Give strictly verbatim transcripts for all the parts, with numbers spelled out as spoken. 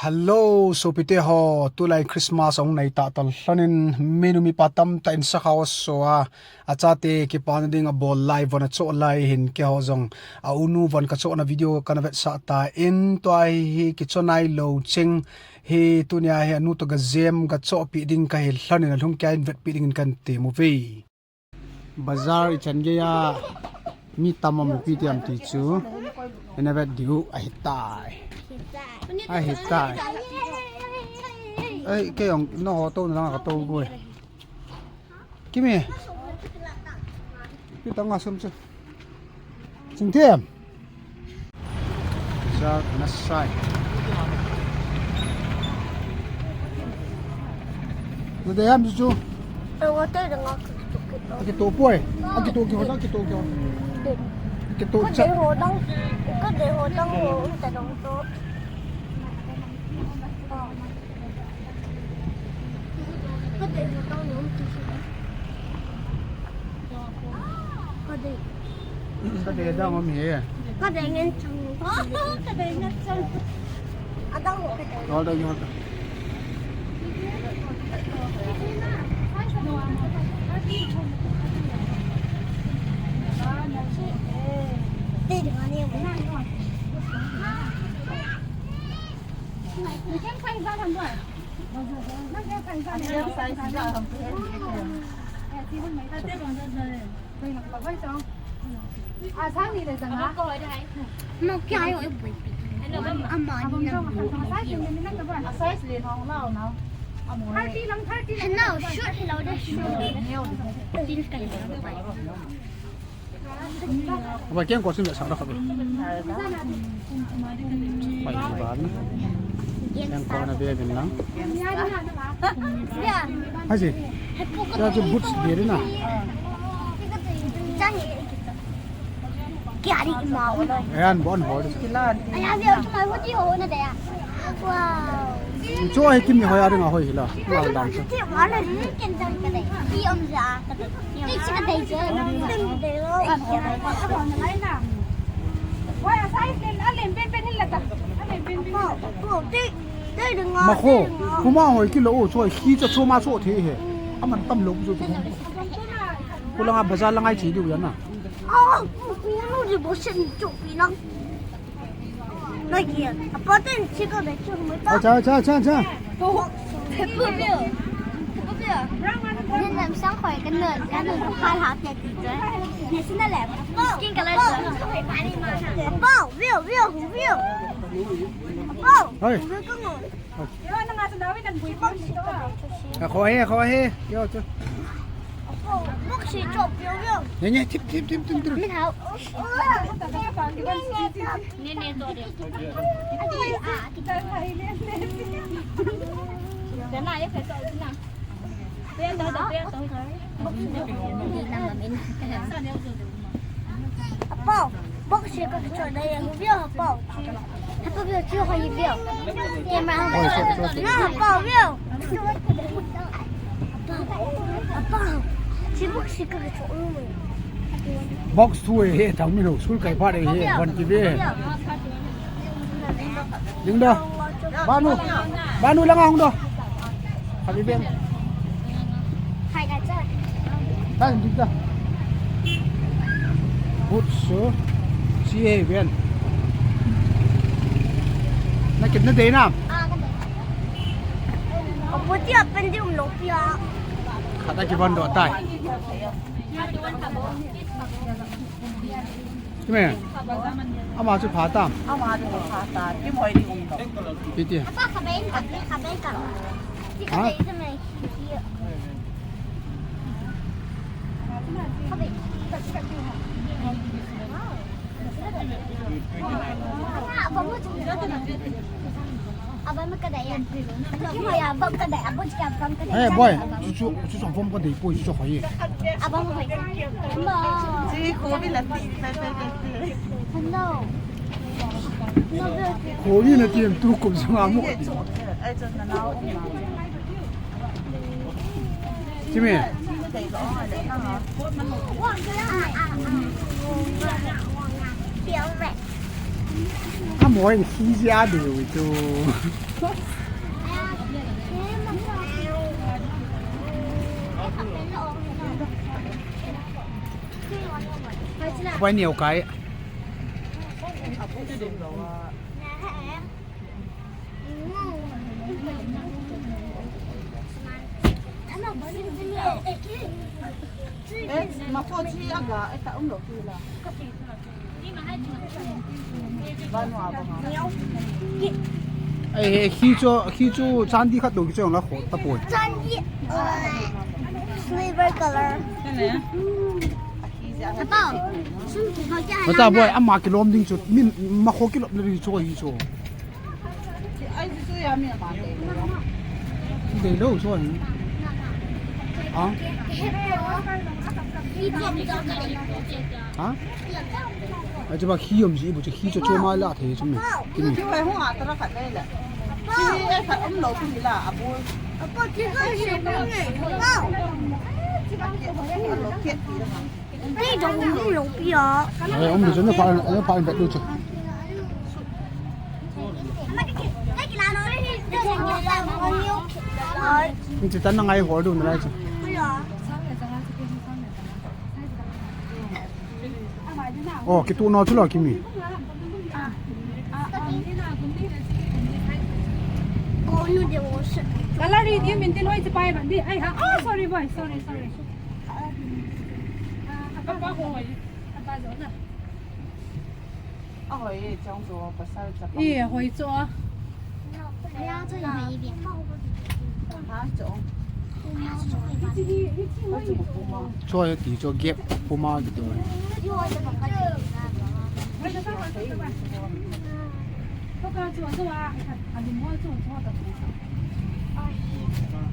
Hello, sopite ho, tulai Christmas ahung nai tah tah lhonin, minu mipa tamtah in sakha aso a, achate kipana ding abol lai, von achoh lai hin keiho jong, a unu von kachohna video kana vetsah tan, tua hi kicho nailou cheng, hi tunia hi anu toh gajem, gachohpeh ding kahi lhonin, alhung keiya in vetpeh dingin kahin tem uve. Bazar ichan geiya mi tam am upi ti am ti chu. Ina vet diu ahitai. Ahitai. Ei, kei jong nangho touna langa katou uve. Kimi. Pi tanga sum chu. Chingthem. Bazar ana sai. Nadei ham chu chu. Ei, wa te dang a kito kito. Akito poi. Akito kihot, akito kihot. Dei. Akito cha. Kadei ho dang. Kadei ho dang ho, um ta dang to. Kadei ho dang ho, um ti si. Kadei. Kadei dang um hi. Kadei ngen chang. Kadei ngen chang. Adang ho kadei. Hold on, hold on. Dei dang a ni. No, kya hai, oi, boi. Ama ni na. Hello, shoot, hello, shoot. Ba keng ko sim le sang ra kha be. Pai ba na. Keng ko na be bin lang. Hai si. Ya chu boots be ri na. Kya ri ma. Yan bon hol. Aya ve tu mai hoti ho na de ya. Wow. Chu hi kimi hoi a ring a hoi hi la. Lal dang chu. Makho, kuma hoi kilo o, chu hi cha chu ma chu the he. Aman tam lo chu. Kulanga bazar la ngai chi diu ya na. Acha, acha, acha, acha. Skin color. Hey. Ka kho hi, kho hi. Yo chu. Bok si chop yo yo. Nye, nye, tip, tip, tip, tip, tip. Min hao. Nye, nye, to de. Kana ye ka to na. Apo, box se ka cho da ya hu bio apo. Apo bio chu ho yi bio. Camera ho. Na apo bio. Apo. Apo. Si box se ka cho lu. Box thu he thang mi lo, school kai pa de he, ban ki be. Ding da. Banu. Banu langa hung da. Kami beng. Hai da cha. Tan ding da. Good so. Si he ben. Na kitna de na? Apo ti apan di um lo pia. Khata ki ban do tai. Kime. Ama chu pha tam. Ama chu pha ta. Kim hoi di um. Kiti. Apa khaben ka, khaben ka. Ha? Hey boy, chu chu chu chu vom ka dei poi chu chu hoi. Ji ko bi la ti pe pe pe pe. Ko bi na ti tu ko jong amo. Ai chon na nao. Jimmy. Piang ve. Amoi khi jia deu chu. Bai neo kai. Eh, ma pho chi aga, eh, ta um lo ki la. Ai, he, khi chu, khi chu chandi khat dong ki chu la kho ta poi. Chandi, uh, silver color. Apa? Sun ki kho kya? Mata boy, ama kilom ding chu, min ma kho kilom ding chu hi chu. Ai, chu ya mi ma. Dei lo chu hi. Ha? Ha? Achu ba khi um ji bu chu khi chu chu ma la thei chu mi. Kimi. Chu ai hung a tara khat nei la. Chi ai khat um lo kimi la abu. Apo chi ko shi ko nge. Apo. Chi ba ke lo ke ti la. Nei dong um lo pi a. Ai um chu na pa na pa bet lu chu. Ni chi tan na ngai hol du na lai chu. Oh, kitu no chu lo kimi. Color ri di min tin hoi chi pai ban di. Ai ha. Oh, sorry boy. Sorry, sorry. Ah, apa ko hoi. Apa jo na. A hoi e, chong chu pasal chapang. E, hoi chu a. Ha, chong. Choi ti cho gap puma ki to.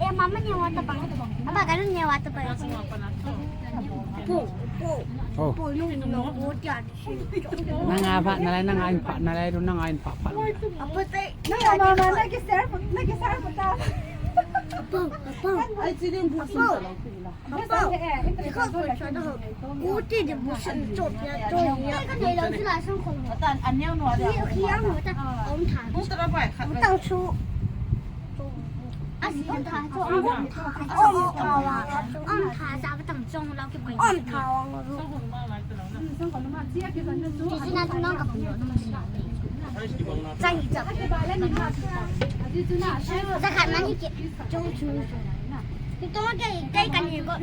Eh, mama ni wa ta bang. Apa kan ni wa ta bang. Po, po. Oh. Po, no, no, no, no. Nang a pha, nalai, nang a in pha, nalai, nang a in pha, pha. Apa tai? Nang a mama, nang ki share, nang ki share ta. Apa, apa. Ai, chi ding bu sin ta lo ki la. Apa. Ko ko cha da. Ko ti de bu sin chot ya, chot ya. Ka nei lo chi la sang ko. Atan, an yang no da. Ki yang no ta. Om tha. Ko ta ba kha. Tang chu. Om tha, om tha, om tha, ja ba tang chong lau ki bai. Om tha, om tha. Ti chu na chu nang ka pui lo, nang ma si na. Chai hi cha. Za khat man hi ke. Chong chu. Ti to ke, ke kan hi ko.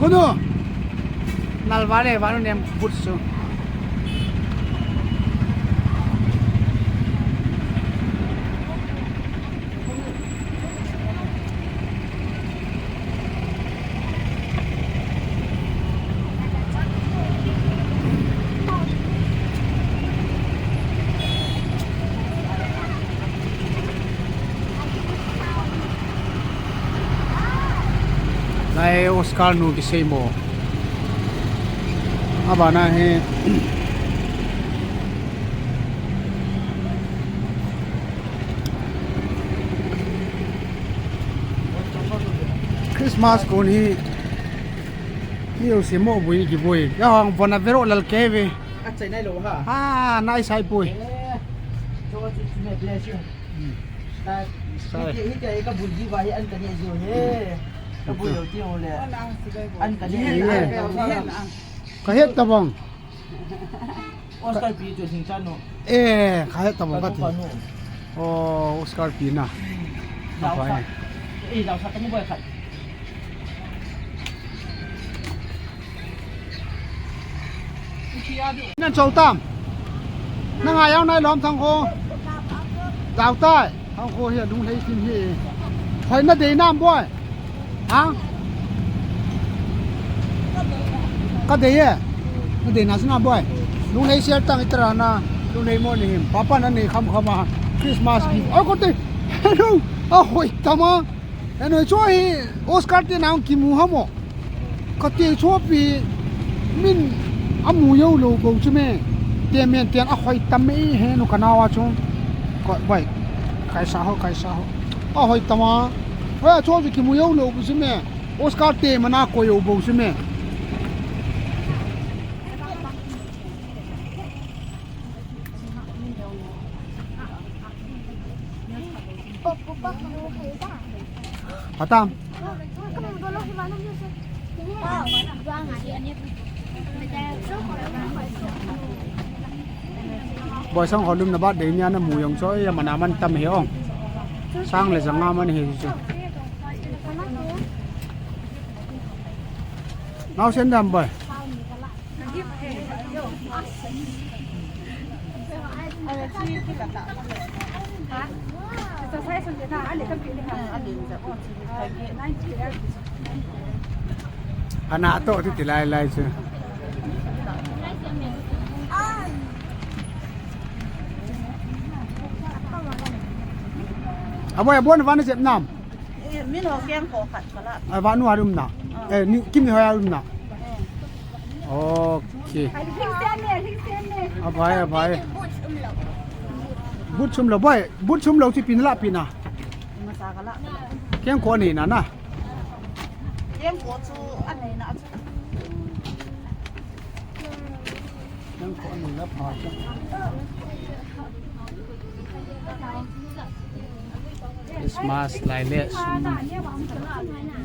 Kono. Nalvale, vanu nem butsu. Lai Oscar nu kisei mo. Abana hi. Christmas kon hi. Ni u simo bui ki bui. Ya hang bona vero lal keve. A chai nai lo ha. Ha, nai sai pui. Eh, cho chu chu me bless you. Hmm. Ta, sai. Hiti, hiti, ka bul ji va hi an ka ne jo he. Ka bul lo ti ho le. An ka ne. Ka het ta bang. Oscar pi chu thing chan no. Eh, ka het ta bang ka ti. Oh, Oscar pi na. Jao sa. Eh, jao sa, tamo boy khat. Nan chou tam. Na ngai jao nai lom Thangkho. Jao tai. Thangkho hi Lunglhei tin hi. Hoi na dei nam boy. Ha? Ka dei e. Na dei na sina boy. Lunglhei sel tang itara na. Lunglhei mo ni him. Papa na nei kham kham a. Christmas gift. Oi ko te. Hello. A hoi tama. Eno, chu hi Oscar te nang kimu ham o. Kati chu pi min amu jou lou bou chu me. Te men ten ahoi tam e he nu ka nao a chu. Ko bai. Kaisa ho, kaisa ho. Ahoi tama. Hoi a chu chu kimu jou lou bou chu me. Oscar te mana ko jou bou chu me. Atam. Boy sang holum na bat dei nia na mu jong choi ya mana man tam he ong. Sang le janga man he chu. Nao sen dam boy. Ana to ti ti lai lai chu. Abo abo na vana jep nam. Eh, min ho keng ko khat kala. Aba nu arum na. Eh, ni kim ni ho arum na. Okay. Abai, abai. But sum lo, boy. But sum lo chi pin la pin a. Keng ko ni na na. Keng ko chu ani na chu. Keng ko ni na pa. Christmas lai le sum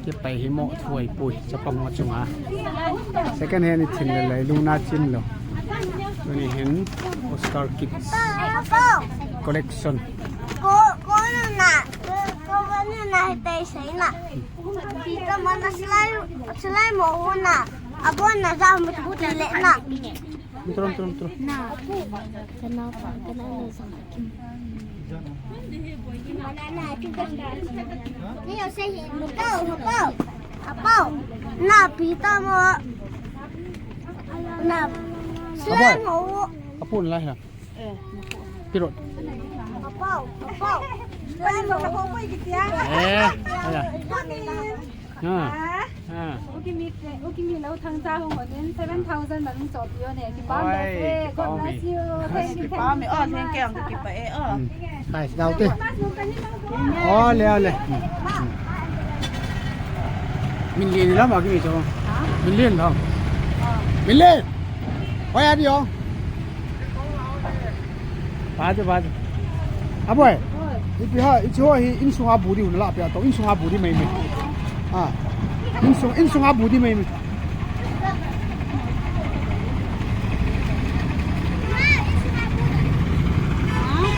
kipai hi mo thuai pui chapang mo chunga. Second hand i thin le lai lungna chin lo. Tuni hin Oscar Kids Collection. Ko, ko na na. Ko na na hi tai sai na. Pi ka ma na slai, slai mo na. Abon na ja mo tu le na. Trom, trom, trom. Na. Kana pa, kana na sa. Ni yo se hi, mo ko, mo ko. Apo. Na pi ta mo. Na. Apo. Sila mo. Apo na la. Pirot. Apo, apo. Sila mo. Eh, ala. Ha. Ha. Ha. Ukimi, ukimi lo thang cha hung honin seven thousand man hung chop yo ne. Kipa mo. Oi, eh, God bless you. Thank you, thank you so much. Kipa me, oh, thank you, kipa, eh, oh. Hmm. Hai, dau te. Mas nung kani lo ko. Oh, le, le. Hmm. Hmm. Min li ni la ma kimi cho. Ha? Min li lo. Oh. Min li. Hoi a di ong. Pati, pati. Aboy. Ipi ha, ichi ho hi insunga bu di un la pia to, insunga bu di mai mai. Ah. Insung, insunga bu di mai mai.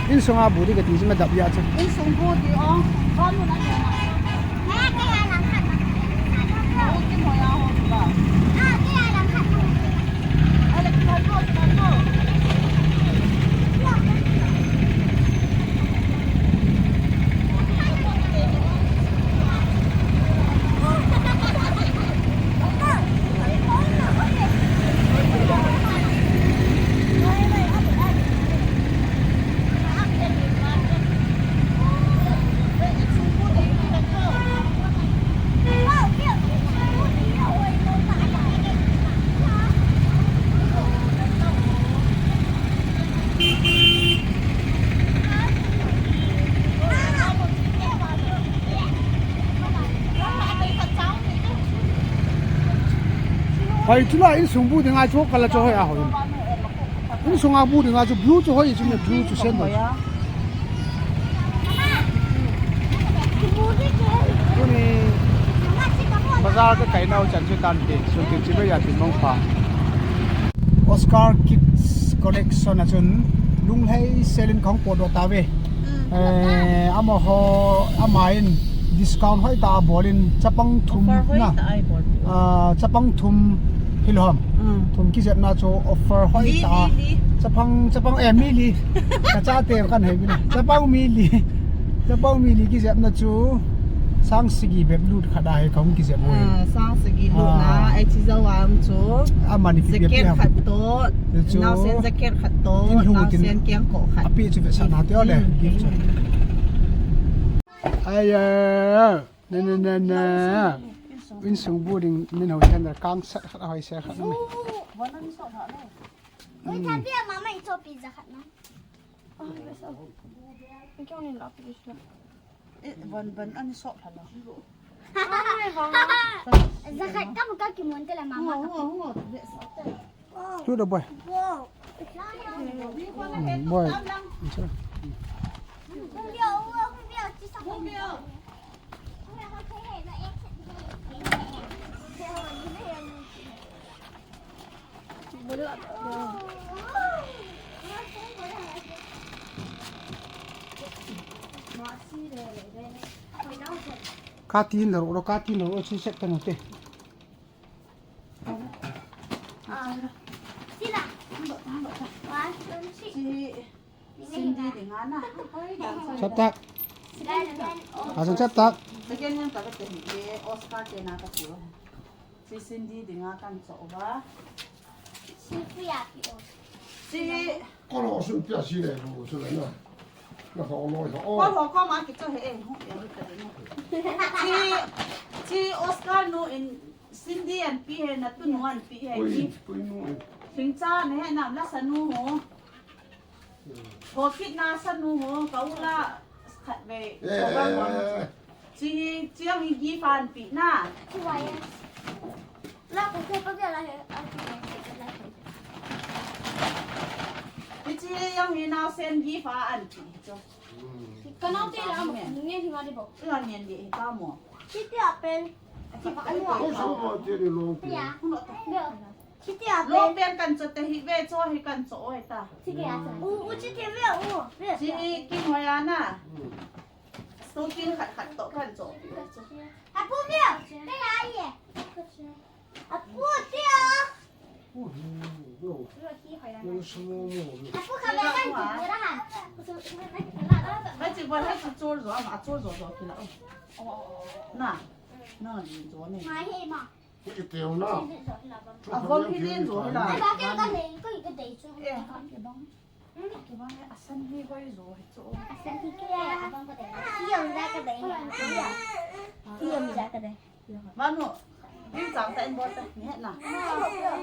Insunga bu di ka ti si ma dap ya cha. Insung bu di ong. Kon nu na. Hoi, chula insung bu dinga chu kala chu hoi a hoi. Insunga bu dinga chu blue chu hoi chu me blue chu sen. Tuni bazar ka kai nau chan chu tan te, sun tin chi ba ya tin mong pa. Oscar Kids Collection a chun Lunglhei selin kong po do ta ve. Eh, amaho, ama in discount hoitah a bol in chapang thum Offer na. Hoitah a bol. Ah, chapang thum hilou ham. Mm. Thum kijepna chu offer hoitah a. Li, li, li. Chapang, chapang, eh, mi li. Kachate kan hei mi na. Chapang mi li. Chapang mi li kijepna chu sang sagi bep lut khat ahi kahung kijep u. Ah, sang sagi lut na. Ah. Ai chi jawang chu. Amani pi jacket khat toh. Chu chu. Naosen jacket khat toh. Tin hu tin. Naosen kengkoh khat. Api chu vetsahna te ole. Mm. Gift chu. Ai, ai, ai. Na, na, na, na. Insung bu ding min ho chan der kang sat khat hoi se khat na. Ui, tha bia mama i cho pizza khat na. Ah, besa. Ni kyo ni la pizza. Eh, ban, ban, ani sok tha la. Za khat ka mu ka ki mun te la mama. Ho, ho, ho, besa te. Shoot the boy. Wow. Mm, boy. Ka tin da ro, ka tin da ro, chi set ta no te. Ah. Sila. One, two, three. Chi Cindy dinga na. Chaptak. Asan chaptak. Second name ka kate hi, Oscar te na kati. Chi Cindy dinga kan cho uva. Chi. Kolo sun pia si le, lo sun le na. Na ka olo ka o. Kolo ko ma ki cho he, eh, hu ya ka de na. Chi, chi Oscar nu in Cindy an pi he na tu nu an pi he. Ui, ui nu. Sing cha ne he na la sa nu ho. Ho kit na sa nu ho, ka u la khat ve. Eh, eh, eh. Chi, chi ang hi gift an pi na. Chi wa ye. La ko ke pa ke la he, a chi ne ke la he. Chi ang hi naosen gift an pi cho. Ka nao te la mo, nge hi ma de bo. La ngen de hi ta mo. Chi te a pen. Chi pa ai mo. Ko sa mo te ni lo. Ya. Ku no ta. Yo. Chi te a pen. Lo pen kan cho te hi ve cho hi kan cho oi ta. Chi te a pen. U, u chi te ve u. Ve. Chi ni ki mo ya na. Stokin khat khat toh kan cho. Apu ve. Ke ya ye. Apu te a. Apu ka ve kan chu ra han. Hai chi bo hai chu chor zo ama chor zo zo ki la. Na. Na ni zo ni. Ma he ma. Ni ki teo na. A bol hi len zo hi la. Ai, ba ke ka le, ko i ka dei chu. Eh, ha ke bang. Hmm? Ke bang, a san hi hoi zo hi chu. A san hi ke, a bang ka dei. Hi yam za ka dei. Hi yam za ka dei. Ba no. Ni chang ta in bol ta, ni het na.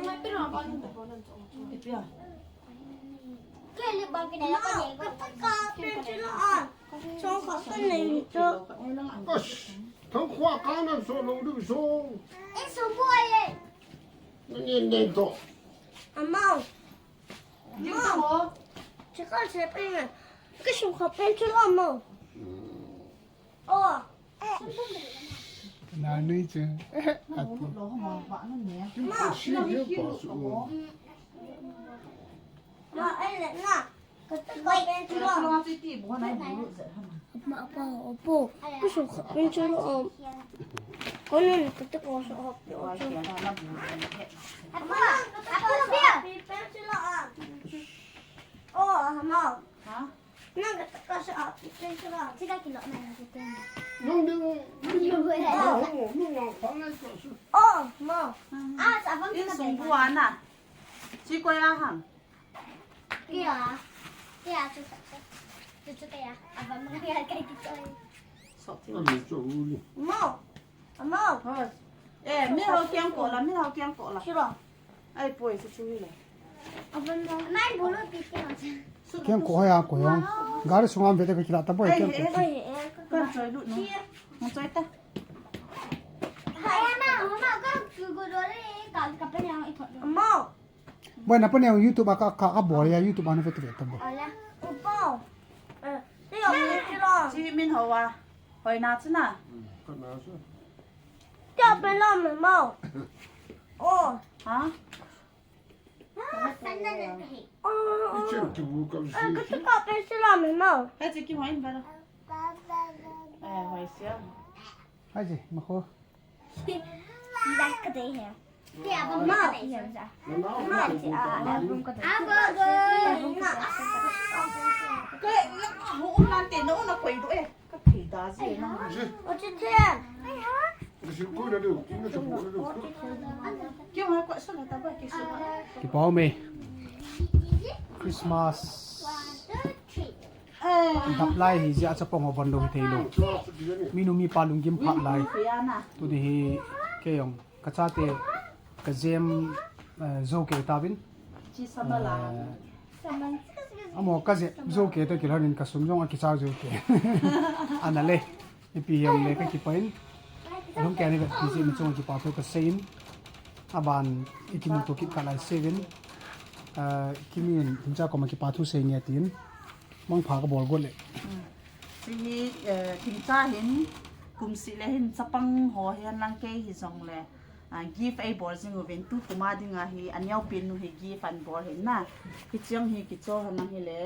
Mai pe ro ba ni ko nan chu. Ke pia. Ke le bang ke dei la ka dei ko. Ka ka pe chu lo a. Chong kha ka nei chu. Ash, thang khua ka nan so lo du so. E so boy e. Nang yen nen to. Amau. Amau. Chika se pe na. Ka sum kha pen chu lo amau. Oh. Na nei che. Ati. Lo ma ba na ne. Amau. Shi ye pa su. Ma ai le na. Kata ka pen chu lo. Lo ti ti bo na bu ze ha. Ma pa o po. Ka sum kha pen chu lo. Ko nun kata ko so ho. Apa? Apa dia? Pen chu lo. Oh, amau. Ha? Nang kata ka so pen chu lo. Sida kilo na pen. Nung ding. Nung nang pa na ko su. Oh, amau. Ah, sa bang ka pen. Sung bu ana. Si ko ya hang. Kaya, kaya chu chu. Chu chu kaya. Aba mga kaya kay kito. Sok ti. Ano cho uli. Mo. Mo. Hos. Eh, mi hao kiang ko la, mi hao kiang ko la. Siro. Ai poi chu chu la. Aba mo. Mai bulu ti ti ma. Kiang ko ya ko ya. Gari sunga bete ko kila ta boi kiang ko. Ai, eh. Kan choi lu no. Mo choi ta. Hai ma, ma ka ku go do le ka ka pe yang i thot. Mo. Boy, na pa ne YouTube a ka, ka, ka bol ya, YouTube a na vet vet ta boy. Ala, upo. Eh, ti yo mi ti lo. Chi min ho wa. Hoi na chi na. Hmm, ka na su. Ti a pe lo mo mo. Oh. Ha? Ichen tu bu kam si. Ka tu ka pe si la me mo. Hai chi ki hoi ba. Eh, hoi sia. Hai chi ma ko. Ida ka dei he. Ti a ba ma ka dei he. Ma ti a album ka dei. A ba ga. Ka ho nan te no na koi do eh. Ka thei da ji na. Ji. O chi the. Ai ha. Ka si ko na do. Ki na chu ko na do. Ki ma ko sa na ta ba ki sa. Kipa me. Christmas. Dap lai hi jeh a chapang ho von lou hi thei lou. Mi nu mi pa lunggim phat lai. Tuni hi kei jong ka chate ka jem, eh, jo kei tauvin. Eh, amo ka jem jo kei toh kilhon in ka sum jong a kichao jo kei. Ana le. Ipi hijongle ka kipah in. Lhung kei ni vet ti jeh in chunga kipa thu ka sei in. Aban i kimuto kit kah lai seuvin. Eh, Kimi in Thingcha koma kipa thu sei nge tin. Mangpha ka bol got le. Hmm. Chi hi, eh, Thingcha hin, kum seh le hin chapang ho hi hen lang kei hijongle, ah, gift ei bol jing uvin tu kum a dinga hi, a neopen nu hi gift an bol hin na. Hiche jong hi kichol hen lang hile,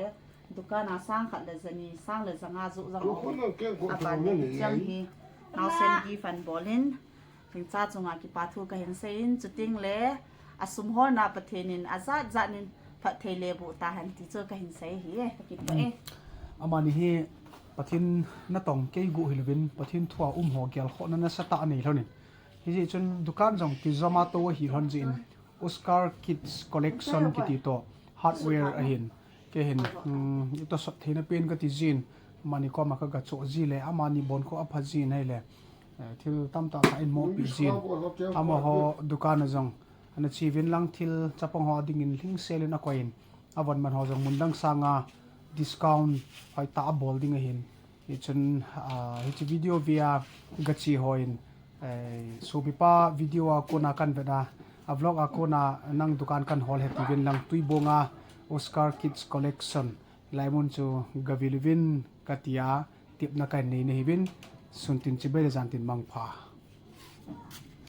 dukan a sang khat le jani, sang le janga joh jong ho. Aban le hiche jong hi, naosen gift an bol in. Thingcha chunga kipa thu ka hin sei in, chuteng le a sum holna Pathen in a jat jat in phatthei le boh tahen ti chu ka hin sei hi e, ka kipah e. Amani hi Pathen natong kei guh hilouvin, Pathen thu a um ho gelkhohna nasatah anei lhon in. Hijeh chun dukan jong ti Zomato ahi lhon jeh in, Oscar Kids Collection kiti toh hardware ahin. Kei hin, um, i tosot theina pen ka ti jin, amani koma ka ga choh ji le, amani bon khu apha jin ahile, eh, thil tamtah kha in mohpeh jin. Amaho dukan a jong, ana che uvin lang thil chapang ho dingin lhingsel in akoi in, avon man ho jong mun dang sanga discount hoitah abol ding ahin. Hichun, ah, hiche video vea gache hon, eh, sopipa video a kona kan vet a, a vlog a kona nang dukan kan hol e tiuvin lang Tuibong a Oscar Kids Collection. Hilai mun chu gavil uvin katia, tepna kahin nei nahiuvin, sun tin chibai le jan tin mangpha.